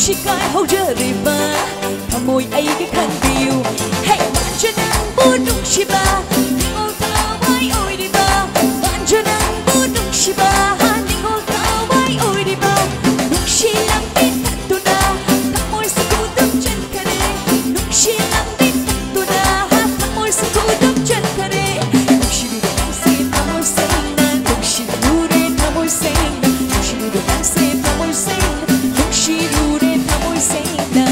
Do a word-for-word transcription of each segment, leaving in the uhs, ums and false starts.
ꯁꯤꯀꯥꯏ ꯍꯧꯖꯔꯤꯕ ꯊꯃꯣꯏ ꯑꯩꯒꯤ ꯈꯟꯕꯤꯌꯨ꯫ ꯍꯦ, ꯃꯥꯟꯖ ꯅꯪꯕꯨ ꯅꯨꯡꯁꯤꯕ, ꯅꯤꯡꯉꯣꯜ ꯊꯋꯥꯏ ꯑꯣꯏꯔꯤꯕ, ꯃꯥꯟꯖ ꯅꯪꯕꯨ ꯅꯨꯡꯁꯤꯕ, ꯅꯤꯡꯉꯣꯜ ꯊꯋꯥꯏ ꯑꯣꯏꯔꯤꯕ, ꯅꯨꯡꯁꯤ ꯂꯝꯕꯤ ꯊꯛꯇꯨꯅ ꯊꯃꯣꯏ ꯁꯀꯨꯗꯨꯝ ꯆꯟꯈꯔꯦ꯫ ꯅꯨꯡꯁꯤ ꯂꯝꯕꯤ ꯊꯛꯇꯨꯅ ꯊꯃꯣꯏ ꯁꯀꯨꯗꯨꯝ ꯆꯟꯈꯔꯦ꯫ ꯅꯨꯡꯁꯤꯔꯨꯔꯦ ꯅꯪꯁꯦ ꯊꯃꯣꯏ ꯁꯦꯡꯅ, ꯅꯨꯡꯁꯤꯔꯨꯔꯦ ꯊꯃꯣꯏ ꯁꯦꯡꯅ, ꯅꯨꯡꯁꯤꯔꯨꯔꯦ ꯅꯪꯁꯦ ꯊꯃꯣꯏ ꯁꯦꯡꯅ, ꯅꯨꯡꯁꯤꯔꯨꯔꯦ ꯊꯃꯣꯏ ꯁꯦꯡꯅ꯫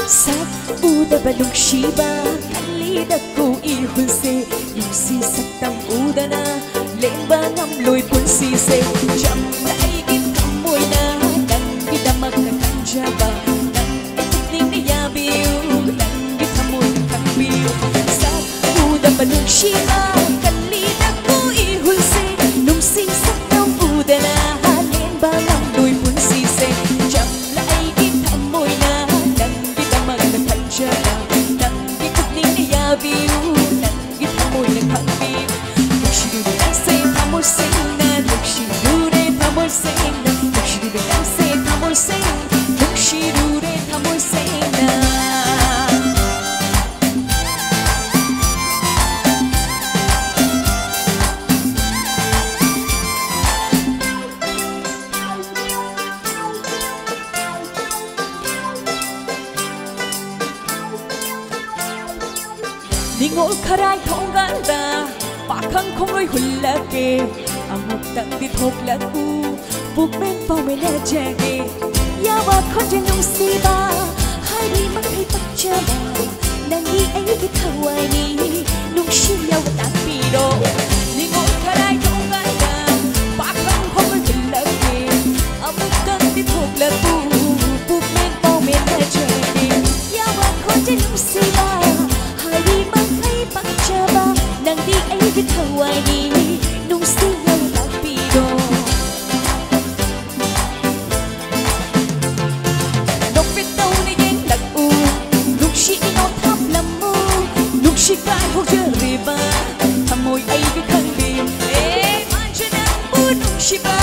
ꯁꯛ ꯎꯗꯕ ꯅꯨꯡꯁꯤꯕ ꯈꯜꯂꯤꯗꯀꯣ ꯏꯍꯨꯜꯁꯦ꯫ ꯅꯨꯡꯁꯤ ꯁꯛꯇꯝ ꯎꯗꯅ ꯂꯦꯟꯕ ꯉꯝꯂꯣꯏ ꯄꯨꯟꯁꯤꯁꯦ꯫ ꯆꯝꯅ ꯑꯩꯒꯤ ꯊꯃꯣꯏꯅ ꯅꯪꯒꯤꯗꯃꯛꯇ ꯈꯟꯖꯕ, ꯅꯪꯒꯤ ꯄꯨꯛꯅꯤꯡꯅ ꯌꯥꯕꯤꯌꯨ, ꯅꯪꯒꯤ ꯊꯃꯣꯏꯅ ꯈꯪꯕꯤꯌꯨ꯫ ꯁꯛ ꯎꯗꯕ ꯅꯨꯡꯁꯤꯕ ꯈꯜꯂꯤꯗꯀꯣ ꯏꯍꯨꯜꯁꯦ꯫ ꯅꯨꯡꯁꯤ ꯁꯛꯇꯝ ꯎꯗꯅ ꯂꯦꯟꯕ ꯉꯝꯂꯣꯏ ꯄꯨꯟꯁꯤꯁꯦ꯫ ꯆꯝꯅ ꯑꯩꯒꯤ ꯊꯃꯣꯏꯅ ꯅꯪꯒꯤꯗꯃꯛꯇ ꯈꯟꯖꯕ, ꯅꯪꯒꯤ ꯄꯨꯛꯅꯤꯡꯅ ꯌꯥꯕꯤꯌꯨ, ꯅꯪꯒꯤ ꯊꯃꯣꯏꯅ ꯈꯪꯕꯤꯌꯨ꯫ ꯅꯨꯡꯁꯤꯔꯨꯔꯦ ꯅꯪꯁꯦ ꯊꯃꯣꯏ ꯁꯦꯡꯅ, ꯅꯨꯡꯁꯤꯔꯨꯔꯦ ꯊꯃꯣꯏ ꯁꯦꯡꯅ, ꯅꯨꯡꯁꯤꯔꯨꯔꯦ ꯅꯪꯁꯦ ꯊꯃꯣꯏ ꯁꯦꯡꯅ, ꯅꯨꯡꯁꯤꯔꯨꯔꯦ ꯊꯃꯣꯏ ꯁꯦꯡꯅ꯫ ꯅꯤꯡꯉꯣꯜ ꯈꯔꯥꯏ ꯊꯣꯡꯒꯥꯟꯗ ꯄꯥꯈꯪ ꯈꯣꯡꯂꯣꯏ ꯍꯨꯜꯂꯛꯀꯦ꯫ ꯑꯃꯨꯛꯇꯪꯗꯤ ꯊꯣꯛꯂꯛꯎ, ꯄꯨꯛꯃꯦꯟ ꯄꯥꯎꯃꯦꯟꯅꯖꯒꯦ꯫ ꯌꯥꯋꯥ ꯈꯣꯟꯖꯦꯜ ꯅꯨꯡꯁꯤꯕ, ꯍꯥꯏꯔꯤ ꯃꯈꯩ ꯄꯛꯆꯕ, ꯅꯪꯒꯤ ꯑꯩꯒꯤ ꯊꯋꯥꯏꯅꯤ, ꯅꯨꯡꯁꯤ ꯌꯥꯋꯥ ꯇꯥꯛꯄꯤꯔꯣ꯫ ꯅꯤꯡꯉꯣꯜ ꯈꯔꯥꯏ ꯊꯣꯡꯒꯥꯟꯗ ꯄꯥꯈꯪ ꯈꯣꯡꯂꯣꯏ ꯍꯨꯜꯂꯛꯀꯦ꯫ ꯑꯃꯨꯛꯇꯪꯗꯤ ꯊꯣꯛꯂꯛꯎ, ꯄꯨꯛꯃꯦꯟ ꯄꯥꯎꯃꯦꯟꯅꯖꯒꯦ꯫ ꯌꯥꯋꯥ ꯈꯣꯟꯖꯦꯜ ꯅꯨꯡꯁꯤꯕ, ꯍꯥꯏꯔꯤ ꯃꯈꯩ ꯄꯛꯆꯕ, ꯅꯪꯗꯤ ꯑꯩꯒꯤ ꯊꯋꯥꯏꯅꯤ, ꯅꯨꯡꯁꯤ ꯌꯥꯋꯥ ꯇꯥꯛꯄꯤꯔꯣ꯫ ꯁꯤꯀꯥꯏ ꯍꯧꯖꯔꯤꯕ ꯊꯃꯣꯏ ꯑꯩꯒꯤ ꯈꯪꯕꯤꯌꯨ꯫ ꯑꯦ, ꯃꯥꯟꯁꯦ ꯅꯪꯕꯨ ꯅꯨꯡꯁꯤꯕ꯫